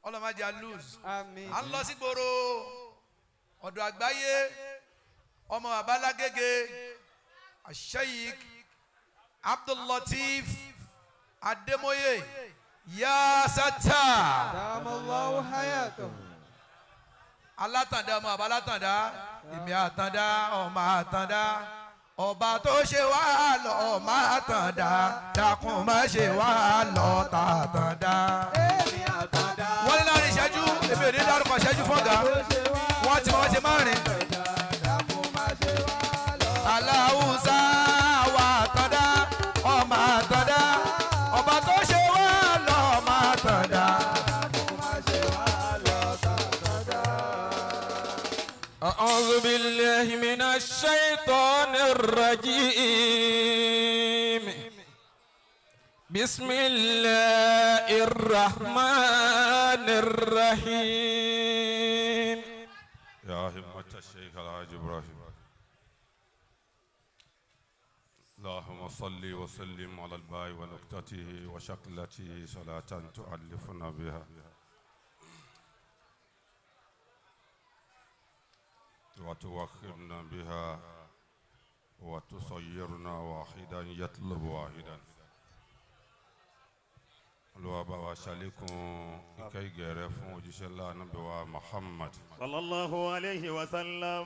Ọlọ́mọdé a lose. Àmín. À ń lọ sí gbòòrò ọ̀dọ̀ àgbáyé, ọmọ babalágége, Sheikh Abdullateef Ademoye Yasata. Damallahu hayatahu. Alátàndá, ọmọ àbálátàndá, èmi àtàndá, ọmọ àtàndá, ọba tó ṣe wá lọ ọmọ àtàndá, dákun má ṣe wá lọ tàtàndá. Èmi àtàndá. Wọ́n ní láàrin ìṣẹ́jú, èmi ò ní dárúkọ ìṣẹ́jú fọ́gà, Tó ṣe wá wọ́n ti wọ́n ṣe márùn. Dákun má ṣe wá lọ. Aláwùsá wà àtàndá, ọmọ àtàndá, ọba tó ṣe wá lọ ọmọ àtàndá. Dákun má ṣe wá lọ tàtàndá. أعوذ بالله من الشيطان الرجيم. بسم الله الرحمن الرحيم. يا همة الشيخ الحاج إبراهيم، اللهم صل وسلم على الباء ونكتته وشكلته، صلاة تؤلفنا بها وتوخرنا بها وتصيرنا واحدا يطلب واحدا. Olúwa, bá wa ṣàlékún ìkẹ́ ìgẹ̀rẹ́ fún òjíṣẹ́ ńlá Ànábì wa Muhammad. صلى الله عليه وسلم.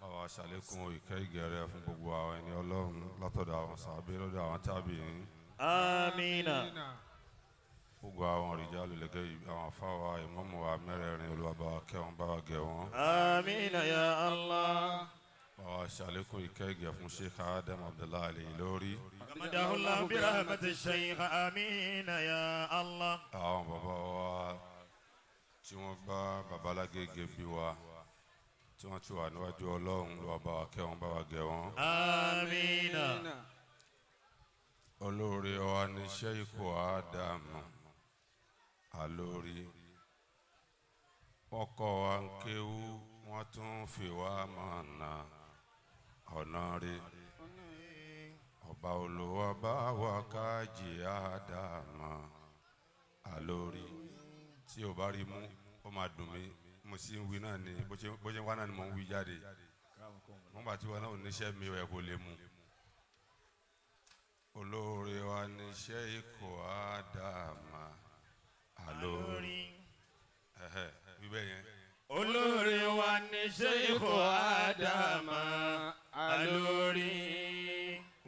Bá wa ṣàlékún ìkẹ́ ìgẹ̀rẹ́ fún gbogbo àwọn ẹni Ọlọ́run, látọ̀dọ̀ àwọn sàbí, lọ́dọ̀ àwọn tábìín, آمين. Gbogbo àwọn rìjálù lẹ́gẹ́, àwọn afáwa, ìmáàmù wa mẹ́rẹ̀ẹ̀rin, Olúwa, bá wa kẹ́ wọn, bá wa gẹ̀ wọ́n. آمين يا الله. Bá wa ṣàlékún ìkẹ́ ìgẹ̀ fún Sheikh Adam Abdullahi Al-Ilory. غمده الله برحمة الشيخ، آمين يا الله. Àwọn bàbá wa tí wọ́n bá babalágége bí wa, tí wọ́n ti wà níwájú Ọlọ́run, Olúwa, bá wa kẹ́ wọn, bá wa gẹ̀ wọ́n. آمين. Olórí wa ní Sheikh Adam Alórí, wọ́n kọ́ wa ń kéwú, wọ́n tún fi wá mọ̀nà ọ̀nà rí. Ọba Olúwa, bá wa kájí Ádámù Alórí. Tí o bá rí mú, ó máa dùn mí. Mo sì ń wí náà ni, bó ṣe ń wá náà ni mo ń wí jáde. Wọ́n bá ti wá náà, oníṣẹ́ mi ẹ̀ kò lè mú. Olóore wa ní Sheikh Ádámù Alórí, ẹ̀hẹ́ wíbẹ̀ yẹn. Olórí wa ní Sheikh Ádámù Alórí.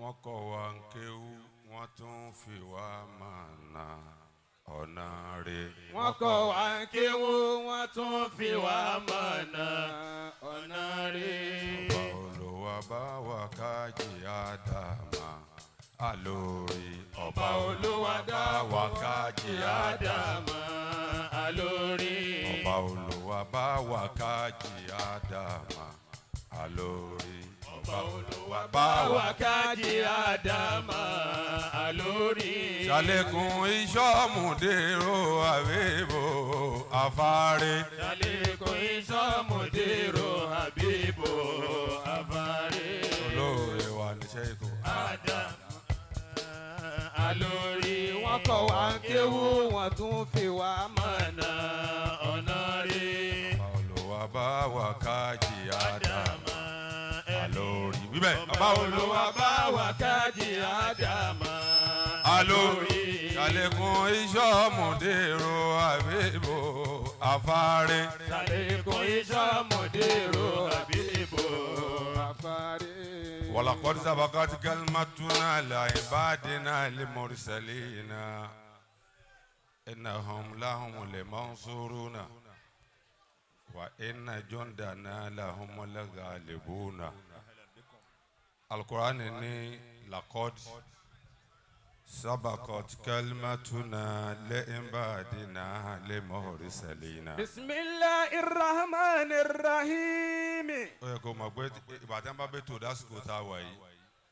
Wọ́n kọ́ wa ń kéwú, wọ́n tún fi wá mọ̀nà ọ̀nà rẹ̀. Wọ́n kọ́ wa ń kéwú, wọ́n tún fi wá mọ̀nà ọ̀nà rí. Ọba Olúwa, bá wa kájí Ádámù Alórí. Ọba Olúwa, bá wa kájí Ádámù Ádámù Alórí. Ọba Olúwa, bá wa kájí Ádámù Alórí. Ọba Olúwa, bá wa Wákàtí Ádámù Alórí. Ṣàlékún ìṣọ́mùdérò àbíbò àfárí. Ṣàlékún ìṣọ́mùdérò Àbíbò Àfárí. Olóore wa níṣẹ́ ikú. Ádámù Alórí. Wọ́n kọ́ wa ń kéwú, wọ́n tún fi wá Mọ̀nà ọ̀nà rí. Ọba Olúwa, bá wa kájí Ádámù Alórí. Wíbẹ̀, ọba Olúwa, bá wa Wákàtí Ádámù Alórí. Ṣàlékún ìṣọ́mùdérò àbíbò àfárí. Ṣàlékún ìṣọ́mùdérò Àbíbò. Àfárí. ولقد سبقت كلمتنا لعبادنا المرسلين إنهم لهم المنصورون وإن جندنا لهم الغالبون. القرآن ní لقد سبقت كلمتنا لعبادنا المرسلين. بسم الله الرحمن الرحيم. Ó yẹ kó mọ̀ pé ìgbà tí wọ́n bá bẹ́ tó dásìkò tá a wà yìí,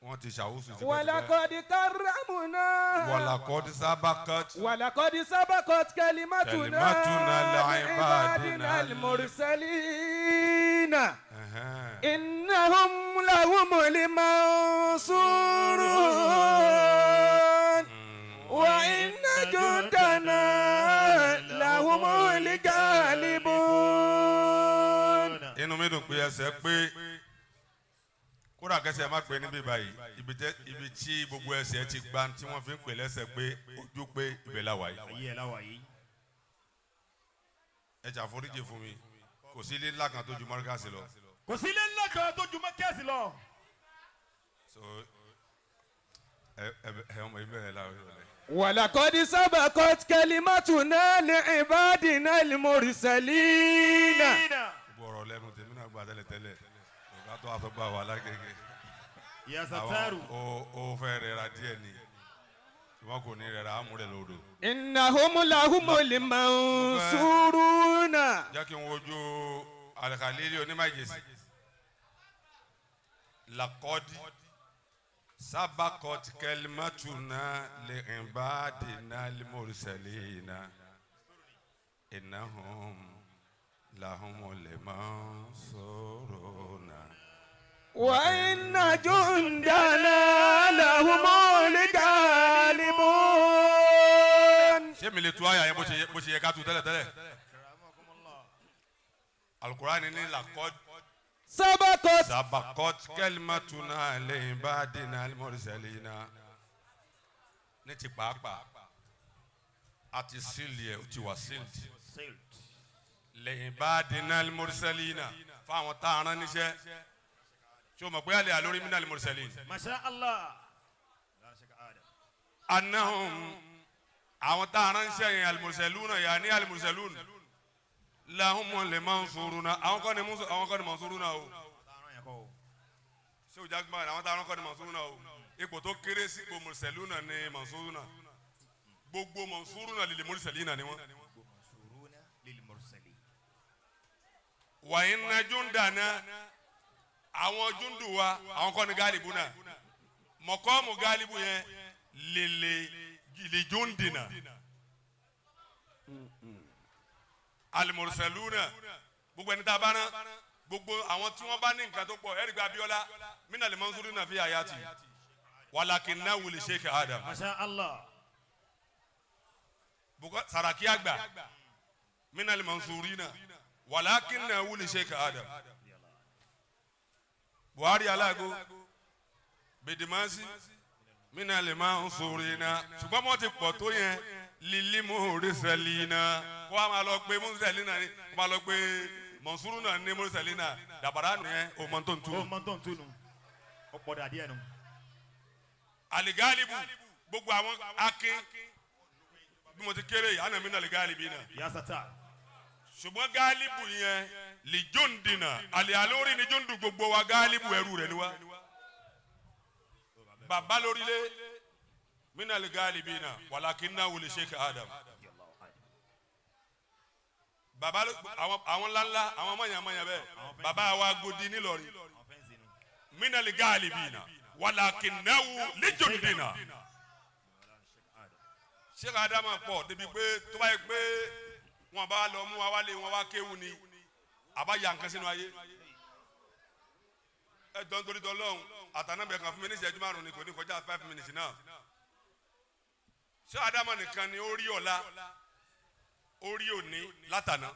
wọ́n ti ṣàwùsù tipẹ́tipẹ́. ولقد كرمنا. ولقد سبقت. ولقد سبقت كلمتنا كلمتنا لعبادنا لعبادنا المرسلين Ẹ̀hẹ́n. إنهم لهم المنصورون وإن جندنا Ẹsẹ̀ pé kódà kẹsẹ̀ má pé níbí báyìí, ibi tí gbogbo ẹsẹ̀ ti gba tí wọ́n fi ń pè lẹ́sẹ̀ pé ojú pé ibẹ̀ la wà yìí. Ayé ẹ̀ láwà yìí. Ẹ ṣàforíjì fún mi, kò sí ilé ńlá kan tó ju mọ́ríkàsì lọ. Kò sí ilé ńlá kan tó ju mọ́kẹ́sì lọ. So ẹ ẹ ẹ ọmọ yìí bẹ̀rẹ̀ láwọn ìrọ̀lẹ́. ولقد سبقت كلمتنا لعبادنا المرسلين. Gbogbo ọ̀rọ̀ lẹ́nu tèmi náà gba tẹ́lẹ̀ tẹ́lẹ̀ ọ̀gá tó àtọ́gbà wà lágége. Ya Sataru. Àwọn ó fẹ́ rẹra díẹ̀ ni, ìwọ́n kò ní rẹra, á mú rẹ̀ lódò. إنهم لهم المنصورون. Jẹ́ kí n wojú Alikalili onímọ̀jèsì. لقد سبقت كلمتنا لعبادنا المرسلين إنهم لهم المنصورون. وإن جندنا لهم الغالبون. Ṣé mi lè tu àyà yẹn bó ṣe yẹ ká tu tẹ́lẹ̀ tẹ́lẹ̀? Alukurani ní لقد سبقت سبقت كلمتنا لعبادنا المرسلين. Ní ti pàápàá àti seal ẹ̀, ó ti wà sealed. لعبادنا المرسلين, fáwọn tá a rán níṣẹ́. Ṣé o mọ̀ pé àlẹ́ àlórí من المرسلين? Masha Allah. إنهم, àwọn tá a rán níṣẹ́ yẹn, المرسلون yà ní المرسلون لهم المنصورون. Àwọn kọ́ ni منصورون o. Ṣé o jágbá àwọn tá a rán kọ́ ni منصورون o? Ipò tó kéré sí ipò مرسلون ni منصورون. Gbogbo منصورون للمرسلين ni wọ́n. منصورون للمرسلين. وإن جندنا, àwọn جند wa, àwọn kọ́ ni غالبون. مقام غالب yẹn lele لجندنا المرسلون. Gbogbo ẹni tá a bá rán, gbogbo àwọn tí wọ́n bá ní nǹkan tó pọ̀, ẹ̀rí gba Abiola من المنصورين في حياته ولكنه لشيخ Adam. Masha Allah. Saraki àgbà من المنصورين ولكنه لشيخ Adam. Buhari Alago Bedimasi من المنصورين, ṣùgbọ́n wọ́n ti pọ̀ tó yẹn للمرسلين. Kó a máa lọ pé مرسلين ni, kó a máa lọ pé منصورون ní مرسلين dàbàrà nìyẹn o mọ̀ tó ń tu. Ó mọ tó ń túnu. Ó pọ̀ dà díẹ̀ nu. الغالب, gbogbo àwọn akin bí mo ti kéré yìí, أنا من الغالبين. Ya Satar. Ṣùgbọ́n غالب yẹn لجندنا, àlè àlórí ni جند gbogbo wa, غالب ẹrú rẹ̀ ni wa. Bàbá lórílẹ̀ من الغالبين ولكنه لشيخ Adam. Bàbá àwọn ńláńlá, àwọn mọ̀nyàmọ̀nyà bẹ́ẹ̀, bàbá wa godi nílọrin Àwọn fence nu. من الغالبين ولكنه لجندنا. Sheikh Adama pọ̀ débi pé tó bá yẹ pé wọn bá lọ mú wa wálé, wọn wá kéwu ni àbá ya nǹkan sínú ayé. Ẹ jọ, nítorí tọlọ́hún àtànábẹ̀ kan, fún mi ní ìṣẹ́jú 5 ni, kò ní kọjá 5 minutes náà. Sheikh Adama nìkan ni ó rí ọ̀la, ó rí òní látàná.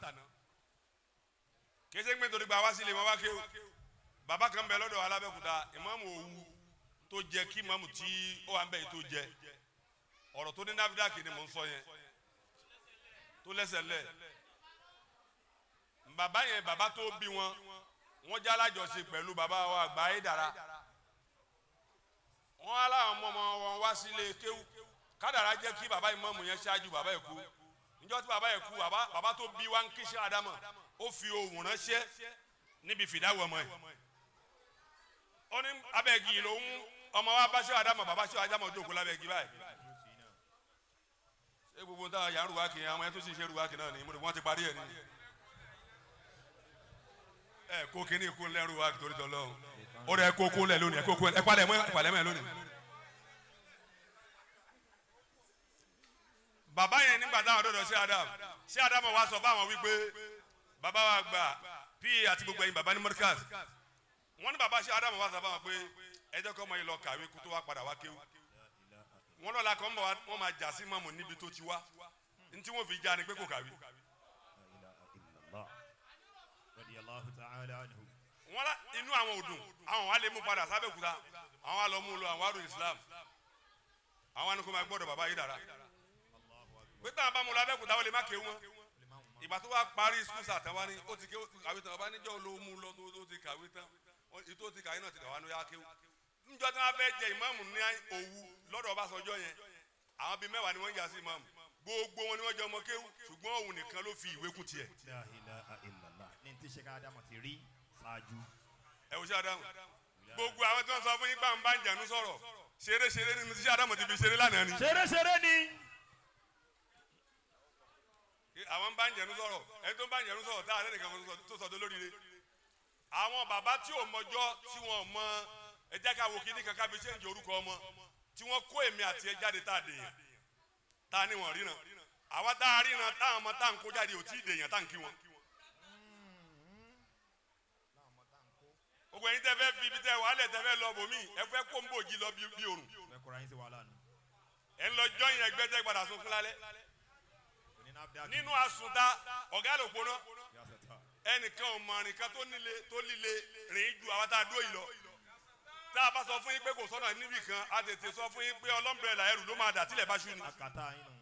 Kì í ṣe pé nítorí gba wá sílé wọn wá kéwu. Bàbá kan bẹ lọ́dọ̀ Alábẹ́òkúta, ìmáàmù Òwu tó jẹ kí ìmáàmù tí ó wà ń bẹ yìí tó jẹ, ọ̀rọ̀ tó ní NAFDAC ni mò ń sọ yẹn tó lẹ́sẹ̀ lẹ̀. Bàbá yẹn, bàbá tó bí wọn, wọ́n jẹ́ alájọṣe pẹ̀lú bàbá wa àgbà Ayédára. Wọ́n á láwọn ọmọ ọmọ wọn wá sílé kéwú. Kádàrá jẹ́ kí bàbá ìmáàmù yẹn ṣáájú bàbá yẹn kú. Níjọ́ tí bàbá yẹn kú, bàbá tó bí wa ń kí sí Ádámọ̀, ó fi ohùn ránṣẹ́ níbi fìdáwọ̀ ọmọ yẹn. Ó ní abẹ́gi lòun ọmọ wa bá ṣe Ádámọ̀. Bàbá ṣe Ádámọ̀ jókòó lábẹ́gi báyìí. Ṣé gbogbo táwọn yàrá ruwa kì í, àwọn ẹni tó sì ṣe ruwa kì náà ni mo rò wọ́n ti parí ẹ̀ ni. Ẹ kó kíní kó lẹ́rù wa torí tọ́ lọ́hùn ó rẹ kó kó lẹ̀ lónìí. Ẹ kó kó ẹ palẹ̀ mọ́, ẹ palẹ̀ mọ́ ẹ lónìí. Bàbá yẹn, nígbà táwọn dọ̀dọ̀ sí Adam, sí Adam wa sọ fáwọn wípé bàbá wa gbà pa àti gbogbo ẹ̀yin bàbá ní Mọ́ríkàs, wọ́n ní bàbá sí Adam wa sọ fáwọn pé ẹ jẹ́ kọ́ ọmọ yìí lọ kàwé kó tó wá padà wá kéwú. Wọ́n lọ́la kan bọ̀, wọ́n máa jà sí mọ́mù níbi tó ti wá. Ntí wọ́n fi já ni pé kò kàwé. La ilaha illallah. Radiyallahu ta'ala anhu. Wọn la inú àwọn ò dùn, àwọn wa lè mú padà sábẹ́kúta, àwọn wa lọ mú lọ àwọn àrùn Islam, àwọn wa ní kó máa gbọ́dọ̀ bàbá yìí dára pé táwọn bá mú lọ Abẹ́òkúta, wọ́n lè má kéwú wọn. Ìgbà tó wá parí school sàtàwá ni ó ti kéwú kàwé tán. Bàbá níjọ́ ló mú lọ tó ti kàwé tán, ìtò ti kàwé náà ti dàwọn yá kéwú. Níjọ́ tí wọ́n fẹ́ jẹ ìmáàmù ní Òwu lọ́dọ̀ Ọbásanjọ́ yẹn, àwọn bíi 10 ni wọ́n ń jà sí ìmáàmù. Gbogbo wọn ni wọ́n jẹ ọmọ kéwú, ṣùgbọ́n òun nìkan ló fi ìwé kún tiẹ̀. La ilaha illallah. Ní ti ṣe ká Ádámù ti rí ṣáájú. Ẹ wò sí Ádámù, gbogbo àwọn tí wọ́n sọ fún yín pà ń bá ń jànú sọ̀rọ̀ ṣeré ṣeré nínú tí Ádámù ti fi ṣeré lánàá ni. Ṣeré ṣeré ni. Àwọn ń bá ń jẹ̀nu sọ̀rọ̀, ẹni tó ń bá ń jẹ̀nu sọ̀rọ̀ tá a lẹ́nìkan tó sọ̀tọ̀ lóríire. Àwọn bàbá tí ò mọjọ́ tí wọ́n mọ, ẹ jẹ́ ká wo kíní kan ká fi ṣéǹjì orúkọ ọmọ tí wọ́n kó èmi àti ẹ jáde tá a dèèyàn, tá a ní wọ́n ríran. Àwa tá a ríran, táwọn ọmọ tá à ń kó jáde ò tí ì dèèyàn tá à ń kí wọn. Gbogbo ẹ̀yin tẹ́ fẹ́ fi ibi tẹ́ wàhálẹ̀, tẹ́ fẹ́ lọ bòmí, ẹ fẹ́ kó ń bòjì lọ bí òrùn. Fẹ́ kóra yín sí wàhálà nù. Ẹ ń lọ jọyìn ẹgbẹ́ tẹ́ padà sunkún lálẹ́. Òní náà bí a Nínú àsùnta ọ̀gá ló poná. Yasata. Ẹnìkan ò mọ àrìnkan tó nílé tó líle rìn ju àwa tá a dúró yìí lọ. Tá a bá sọ fún yín pé kò sọ́nà níbì kan, a tètè sọ fún yín pé ọlọ́mbrẹ́là ẹrù ló máa dà tílẹ̀ bá ṣú ni. Akata yín nù.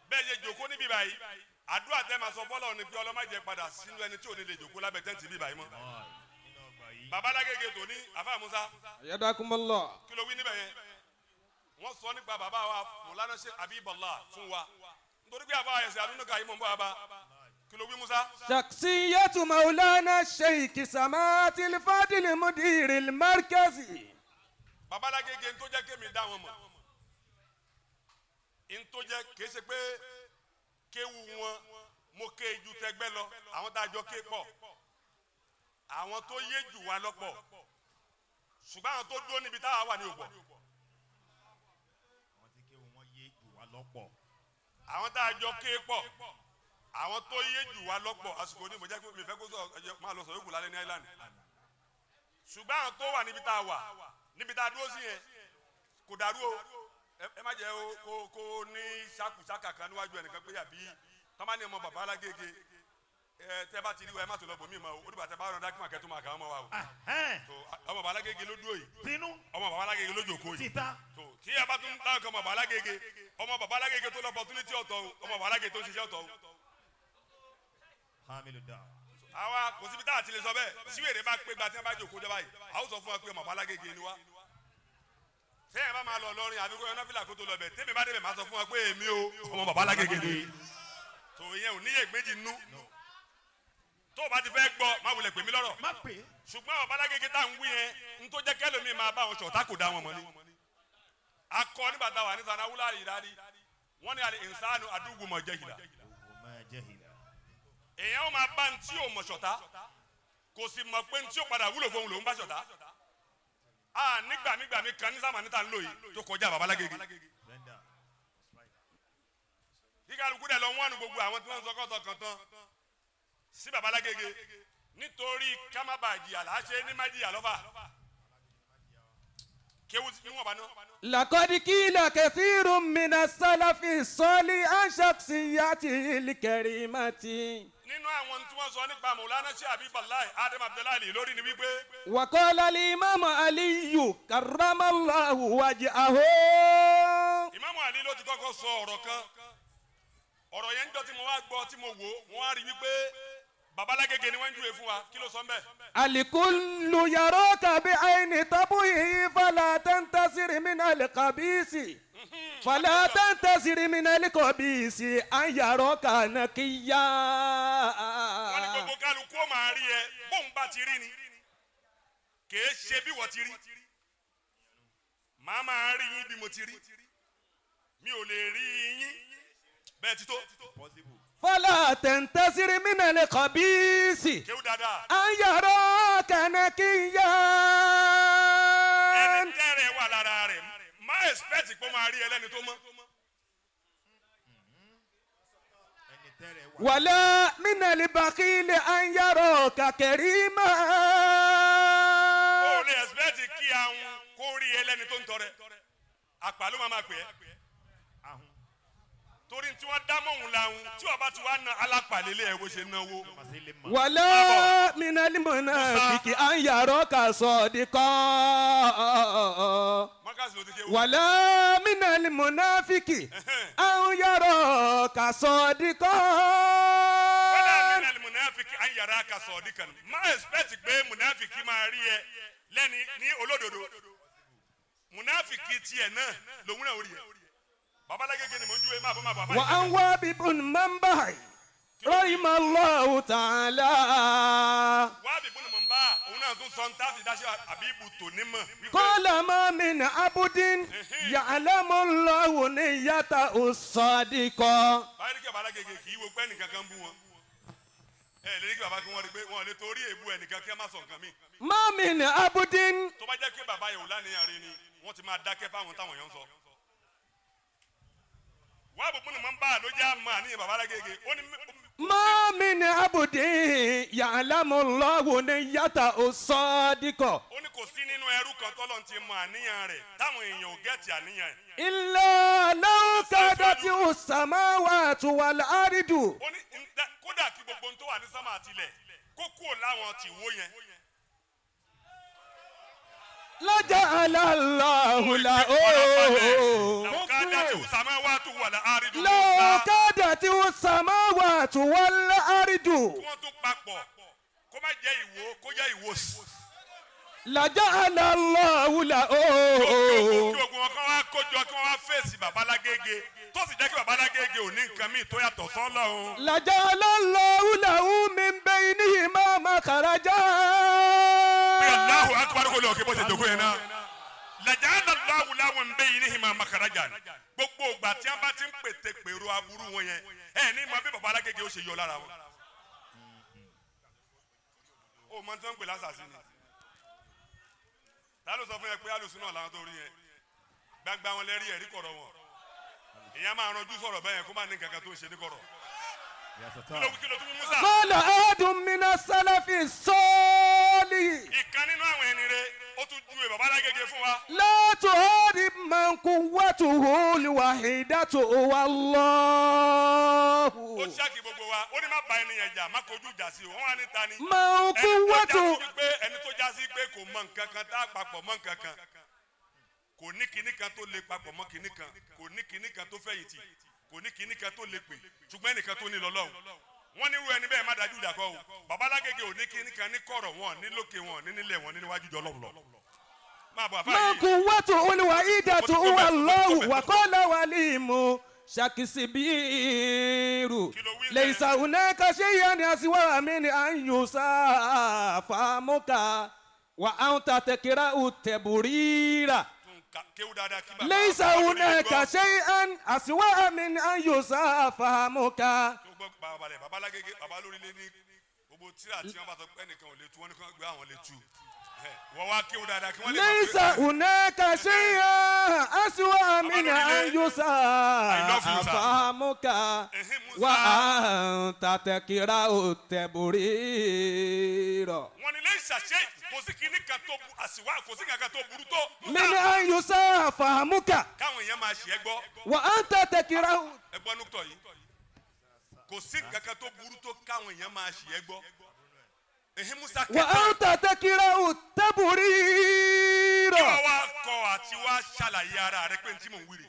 Bẹ́ẹ̀ ṣe jòkó níbí báyìí, àdúrà tẹ́ máa sọ fọ́lọ́ ni pé ọlọ́mọdé padà sínú ẹni tí ò ní lè jòkó lábẹ́ tẹ́ǹtì bí báyìí mọ́. Nínú ọgbà yìí. Babalágége tó ní àfa Musa. Ayadakumullah. Kí ló wí níbẹ̀ yẹn? Wọ́n sọ nípa bàbá wa Mọ̀lánà Sheikh Habibullah fún wa nítorí pé àfa ẹ̀sẹ̀ àdúnnùkà yìí mọ̀ ń bọ̀ wá bá. Kí ló wí, Musa? شخصية مولانا الشيخ سماعة الفاضل مدير المركز. Babalágége ń tó jẹ́ kémi dá wọn mọ̀, ń tó jẹ́ kìí ṣe pé kéwu wọn mo ké ju tẹgbẹ́ lọ. Àwọn tá a jọ ké pọ̀, àwọn tó yé jù wá lọ́pọ̀, ṣùgbọ́n àwọn tó dúró níbi táwa wà ní òpọ̀. Àwọn tí kéwù wọn yé jù wá lọ́pọ̀. Àwọn tá a jọ ké pọ̀, àwọn tó yé jù wá lọ́pọ̀. Àsìkò ní mo jẹ́ pé mi fẹ́ kó sọ ẹ máa lọ sọ yókù lálẹ́ ní island, ṣùgbọ́n àwọn tó wà níbi tá a wà, níbi tá a dúró sí yẹn, kò dàrú o. Ẹ má jẹ́ o kó ní ṣàkùṣàkà kan níwájú ẹnìkan pé àbí tọ́mání ọmọ bàbá alágége. Ẹ tẹ́ bá ti rí wa, ẹ má tó lọ bòmí mọ́ o. Ó dìgbà tẹ́ bá rán dákìmọ̀ kẹ́ tó máa kà á mọ́ wa o. Tó ọmọ bàbá alágége ló dúró yìí. Tinú. Ọmọ bàbá alágége ló jòkó yìí. Títa. Tó tí ẹ bá tún dáhùn kan, ọmọ bàbá alágége, ọmọ bàbá alágége tó lọ opportunity ọ̀tọ̀ o, ọmọ bàbá alágége tó ń ṣiṣẹ́ ọ̀tọ̀ o. Hamilu da. Àwa kò síbi tá a ti lè sọ bẹ́ẹ̀. Síwèrè bá pé gba tí wọ́n bá jòkó jọba yìí, a ó sọ fún wa pé ọmọ bàbá alágége ni wá. Tẹ́yìn bá máa lọ lọ́rin àbí kó yọ náfìlà kó tó lọ bẹ̀, tẹ́mi bá débẹ̀, máa sọ fún wa pé èmi o, ọmọ bàbá alágége ni. Tó ìyẹn ò níyè méjì nú. Tó o bá ti fẹ́ gbọ́, má wulẹ̀ pè mí lọ́rọ̀. Má pè é. Ṣùgbọ́n bàbá alágége tá à ń wí yẹn, ń tó jẹ́ kẹ́lòmíì máa bá wọn ṣọ̀tá, kò dá wọn mọ́ ni. Akọ nígbà tá a wà ní sanawúlá yìí dáadé, wọ́n ní àlè ìsánú àdúgbò mọ̀ jẹ́ ìlà. Òwò máa jẹ́ ìlà. Èèyàn ó máa bá ntí ò mọ̀ ṣọ̀tá, kò sì mọ̀ pé ntí ò padà wúlò fóun lòún bá ṣọ̀tá. A nígbàmígbàmí kan ní sábà níta ń lò yìí tó kọjá bàbá lágége. Blender. Kíkàlùkù dẹ̀ lọ wọ́n nu gbogbo àwọn tí wọ́n ń sọ kọ́tọ̀ kan tán sí bàbá lágége nítorí ká má bàa jìyà là á ṣe ní má jìyà lọ́fà kéwù níwọ̀n bá ná. لقد قيل كثير من السلف الصالح عن شخصيته الكريمة. Nínú àwọn tí wọ́n sọ nípa Mọ̀lánà Sheikh Habibullah Adam Abdullahi lórí ni wípé وقال الإمام علي كرم الله وجهه. Ìmáàmù Ali ló ti kọ́kọ́ sọ ọ̀rọ̀ kan. Ọ̀rọ̀ yẹn ń jọ tí mo wá gbọ́, tí mo wò ó, mo wá rí wípé babalágége ni wọ́n ń júwe fún wa. Kí ló sọ ń bẹ̀? الكل يراك بعين طبعه فلا تنتصر من القبيس، فلا تنتصر من القبيس أن يراك نقيا. Wọ́n ní gbogbo kálukú ó máa rí ẹ bóun bá ti rí ni, kìí ṣe bí wọ́n ti rí. Màá máa rí yín bí mo ti rí, mi ò lè rí yín bẹ́ẹ̀ ti tó. Possible. فلا تنتصر من القبيس Kéwú dáadáa. أن يراك نقيا. Ẹni tẹ́rẹ̀ wà lára rẹ̀, má expect pé ó máa rí ẹlẹ́ni tó mọ́. Ẹni tẹ́rẹ̀ wà. ولا من البخيل أن يراك كريما. Ó lè expect kí àwọn kó rí ẹlẹ́ni tó ń tọrẹ. Àpà ló máa máa pè é. Ahun. Torí tí wọ́n dá mọ́hún làwọn tí wọ́n bá ti wá na alápàlélẹ̀ ẹ̀ bó ṣe náwó. ولا من المنافق أن يراك صادقا. Mọ́kàsí ló ti kéwú. ولا من المنافق أن يراك صادقا. Wala minal munafiki an yaraka sadiqan. Má expect pé munafiki máa rí ẹ lẹ́ni ní olódodo. Munafiki tiẹ̀ náà lòun náà ó rí ẹ. Babalágége ni mò ń júwe, máa bọ́, máa bọ̀ àfáà. وعن وهب بن منبه رحمه الله تعالى. Wábì bùnú mọ̀ ń bá òun náà tún sọ ń tá fi dáṣẹ́ àbíbù tò ní mọ̀ wípé قال ما من عبد يعلم الله نيته الصادقة. Báyìí ní kí babalágége kì í wo pé ẹnìkan kan bú wọn. Ẹ lè ní kí baba kí wọ́n rí pé wọn ò lè torí èébú ẹnìkan kí wọ́n má sọ nǹkan míì. ما من عبد. Tó bá jẹ́ pé bàbá yẹn ò lánìyàn rí ni, wọ́n ti máa dákẹ́ fáwọn táwọn èèyàn ń sọ. Wábì bùnú mọ̀ ń bá ló jẹ́ àmọ́ àníyàn babalágége ó ní. ما من عبد يعلم الله نيته الصادقة Ó ní kò sí nínú ẹrú kan tọ́lọ́ ti mọ àníyàn rẹ̀ táwọn èèyàn ò get àníyàn ẹ̀. إلا لو كادت السماوات والأرض Ó ní kódà kí gbogbo ohun tó wà ní sánmà àtilẹ̀ kó kúrò láwọn tì wó yẹn. لجعل الله له لو كادت السماوات والأرض لو كادت السماوات والأرض kí wọ́n tún papọ̀, kó má jẹ́ ìwò, kó jẹ́ ìwòsì. لجعل الله له Kí ogun wọn kán wá kójọ, kí wọ́n wá fèsì babalágége, tó sì jẹ́ kí babalágége ò ní nǹkan míì tó yàtọ̀ sọ́lọ́run. لجعل الله له من بينهما مخرجا. Pé Allahu akbar kò lè òkè bó ṣe jókòó yẹn náà. Laja'ala Allahu lahu min baynihima makhrajan. Gbogbo ìgbà tí wọ́n bá ti ń pète pèrò aburú wọn yẹn, ẹ ní mọ bí babalágége ó ṣe yọ lára wọn. Ó mọ tí wọ́n ń pè lásàsí ni. Ta ló sọ fún yẹn pé alùsùn náà làwọn tó rí yẹn? Gbangba wọn lẹ́rí ẹ̀rí kọ̀rọ̀ wọn. Èèyàn máa ranjú sọ̀rọ̀ bẹ́ẹ̀ yẹn kó má ní nǹkan kan tó ń ṣe ní kọ̀rọ̀. Kí ló tún mú, Musa? قال أحد من السلف الصالح. Ìkan nínú àwọn ẹni rẹ̀, ó tún júwe babalágége fún wa. لا تهارب من قوته الوحيدة والله. Ó ṣáàkì gbogbo wa, ó ní má ba ènìyàn jà, má kojú ìjà sí o. Wọ́n wá ní ta ni? من Ẹni tó já sí قوته wípé ẹni tó já sí pé kò mọ nǹkan kan tá a papọ̀ mọ́ nǹkan kan, kò ní kinní kan tó lè papọ̀ mọ́ kinní kan, kò ní kinní kan tó fẹ̀yìntì, kò ní kinní kan tó lè pè, ṣùgbọ́n ẹnìkan tó ní lọ́lọ́run. Wọ́n ní irú ẹni bẹ́ẹ̀ má dájú ìjà kọ́ o. Babalágége ò ní kinní kan ní kọ̀rọ̀ wọn, ní lókè wọn, ní nílẹ̀ wọn, ní níwájú jọ lọ́wọ́ lọ. Máa bọ̀ àfáà من yìí. قوته الوحيدة والله. وقال وليم شكسبير: ليس هناك شيء أسوأ من أن يساء فهمك وأنت تقرأ التبرير. Tún kéwú dáadáa kí bàbá ليس bàbá lórí هناك gbọ́. شيئا أسوأ من أن يساء فهمك. Tó gbọ́ bàbá babalágége, bàbá lórílẹ̀ ní gbogbo tíra tí wọ́n bá sọ pé ẹnìkan ò lè tú, wọ́n ní kí wọ́n gbé àwọn lè tú. Ẹ, wọ́n wá kéwú dáadáa kí wọ́n lè mọ̀ ليس pé هناك شيء أسوأ من أن يساء I love you, sir. فهمك Musa. وأنت تقرأ التبرير. Wọ́n ní lẹ́yìn ṣàṣẹ kò sí kinní kan tó bu àsìwá, kò sí kankan tó burú tó من أن يساء فهمك káwọn èèyàn máa ṣe é gbọ́. وأنت تقرأ. Ẹ gbọ́ núktọ̀ yìí, kò sí kankan tó burú tó káwọn èèyàn máa ṣe é gbọ́. Musa kẹta. وأنت تقرأ التبرير. Kí wọ́n wá kọ àti wá ṣàlàyé ara rẹ pé n tí mò ń wíri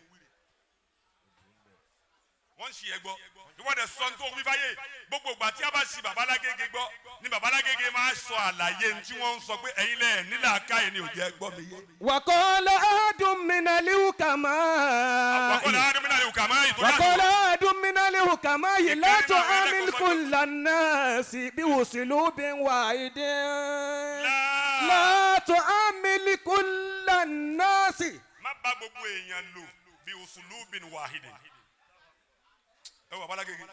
wọ́n ń ṣe é gbọ́, ìwọ́n dẹ̀ sọ tó wí fáyé. Gbogbo ìgbà tí a bá ṣi babalágége gbọ́ ni babalágége máa sọ àlàyé tí wọ́n ń sọ pé ẹ̀yin lẹ̀ nílà káyé ni ò jẹ́ gbọ́ mi yé. وقال أحد من الحكماء. وقال أحد من الحكماء. وقال أحد من الحكماء: لا تعامل كل الناس بأسلوب واحد. لا تعامل كل الناس. Má bá gbogbo èèyàn lò bí أسلوب واحد. Ẹ wọ babalágége,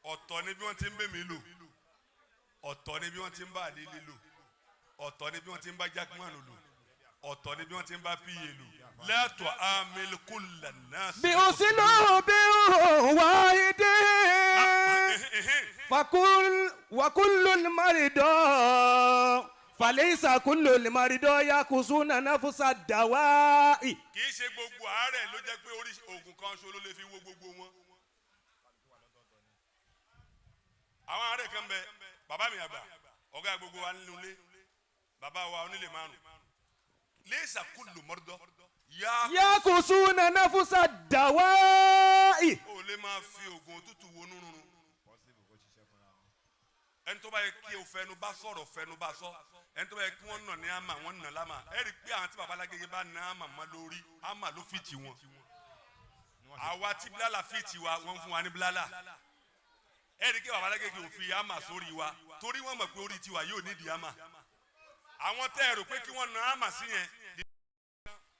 ọ̀tọ̀ ni bí wọ́n ti ń bẹ̀ mí lò, ọ̀tọ̀ ni bí wọ́n ti ń bá àlélẹ́ lò, ọ̀tọ̀ ni bí wọ́n ti ń bá Jackman lò, ọ̀tọ̀ ni bí wọ́n ti ń bá pa lò. لا تعامل كل الناس بأسلوب واحد، فكل وكل المرضى فليس كل المرضى يأخذون نفس الدواء. Kì í ṣe gbogbo àárẹ̀ ló jẹ́ pé orí oògùn kan ṣo ló lè fi wo gbogbo wọn. kan bẹ, bàbá mi àgbà, ọ̀gá gbogbo wa nínú ilé, bàbá wa onílé márùn lẹ́sà kúlù mọ́rọ́dọ́ yá. يقصون نفس الدواء. O lè máa fi oògùn òtútù wo nínú ẹni tó bá yẹ kí o fẹnu bá sọ̀rọ̀, fẹnu bá sọ. Ẹni tó bá yẹ kí wọ́n nà ní àmà, wọ́n nà lámà. Ẹ rí i pé àwọn tí baba Lágége bá nà àmà mọ́ lórí, àmà ló fi tì wọ́n. Àwa tí bílálà fi tì wa, wọ́n fún wa ní bílálà. Ẹ rí i pé baba Lágége ò fi àmà sórí wa, torí wọ́n mọ̀ pé orí tiwa yóò nídìí àmà. Àwọn tẹ́ ẹ rò pé kí wọ́n nà àmà sí yẹn,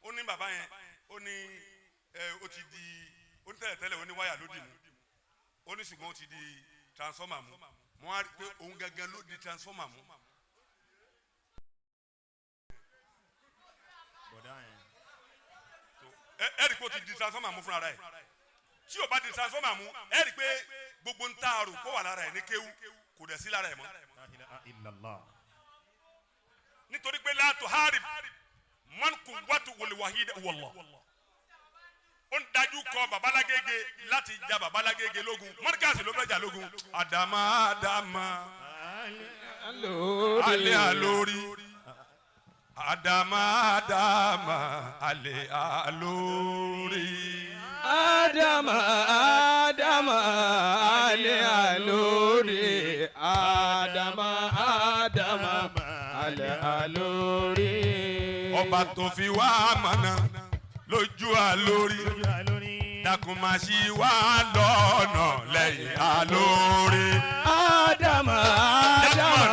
ó ní baba yẹn, ó ní ẹ ó ti di, ó ní tẹ́lẹ̀tẹ́lẹ̀ ó ní wáyà ló dì mú, ó ní ṣùgbọ́n ó ti di transformer mú. Mo wá rí i pé òun gangan ló di transformer mú. Bọ̀dá yẹn. Ẹ rí i pé ó ti di transformer mú fúnra rẹ̀. Tí o bá di transformer mú, ẹ rí i pé gbogbo ń taarò kó wà lára ẹ̀ ní kéwú, kò dẹ̀ sí lára ẹ̀ mọ́. La ilaha illallah. Nítorí pé la tuharib man quwwatu wal wahid wallah, ó ń dájú kọ babalágége láti ja babalágége lógun, mọ́ríkàsì ló fẹ́ jà lógun. Àdàmà àdàmà alẹ́ àlórí, àdàmà àdàmà alẹ́ àlórí. Adama, Adama, ale alori. Adama, Adama, ale alori. Ọba tó fi wá mọ̀nà lójú àlórí, Lórí. dákun máa ṣí wá lọ́nà lẹ́yìn àlórí. Adama, Adama,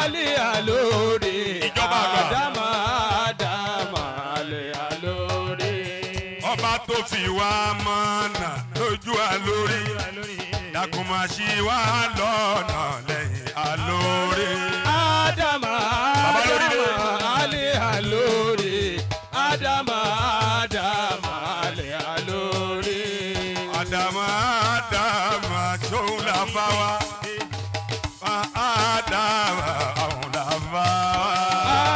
ale alori. Ìjọba àgbà. Adama, Adama, ale alori. Ọba tó fi wá mọ̀nà lójú àlórí, dákun máa ṣí wá lọ́nà lẹ́yìn àlórí. Adama, Baba lórí lé. Adama, ale alori. Adama, Adama, ale alori. Àdàmà àdàmà tóun là fa wa, àdàmà àwọn là fa wa.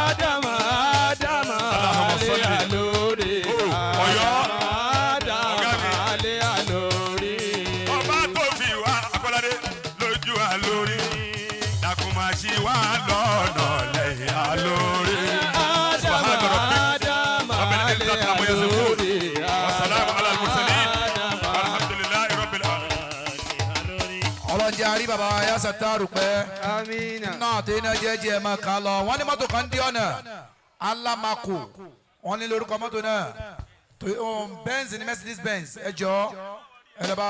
Adama, Adama, Allahumma ale salli. alori. Oh, Ọ̀yọ́. Adama, Ọ̀gá mi. ale alori. Ọba tó fi wá akọ́ládé lójú àlórí, dákun máa ṣí wá lọ́nà lẹ́yìn àlórí. Adama, Subhana rabbik Adama, rabbil ale izzati amma yasifun. alori. Wasalaamu ala al-mursalin. Adama. Alhamdulillahi rabbil alamin. Ọlọ́njẹ́ àrí bàbá wa yá sàtàrù pẹ́. Amina. Náà tó iná jẹ́jẹ́ ẹ̀ máa kà á lọ. Wọ́n ní mọ́tò kan dí ọ̀nà Alamako, wọ́n ní lórúkọ mọ́tò náà tó Benz ní Mercedes Benz. Ẹ jọ, ẹ lọ bá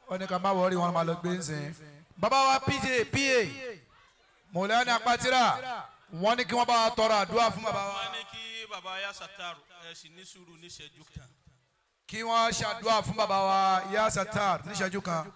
wọ́n ní ká má wọrí, wọn máa lọ gbé nsìn. Bàbá wa PJ PA Mọ̀lẹ́ni Apátírà, wọ́n ní kí wọ́n bá wa tọrọ àdúrà fún bàbá wa. Wọ́n ní kí baba ya Sataru ẹ sì ní sùúrù níṣẹ́jú kan. Kí wọ́n ṣàdúrà fún bàbá wa yá Satar níṣẹ́jú kan.